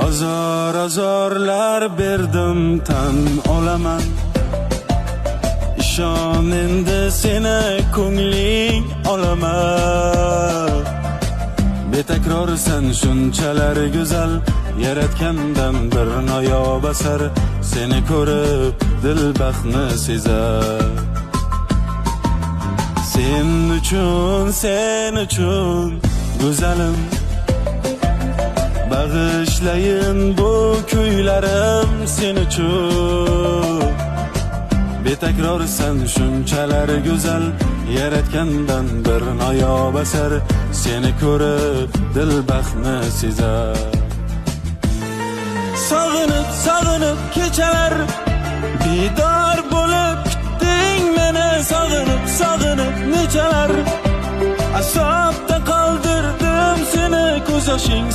Ozor azorlar berdim, tan olaman. Ishon endi, seni ko'ngling olaman. Betakrorsan shunchalar go'zal, yaratgandan bir noyob asar. Seni ko'rib dil baxtni sezar. Sen uchun, sen uchun, go'zalim, bag'ishlayin bu kuylarim sen uchun. Betakrorsan shunchalar go'zal, yaratgandan bir noyob asar. Seni ko'rib dil baxtni sezar. Sog'inib, sog'inib kechalar bedor bo'lib kutding meni. Sog'inib, sog'inib nechalar azobda qoldirdim seni, ko'z yoshing.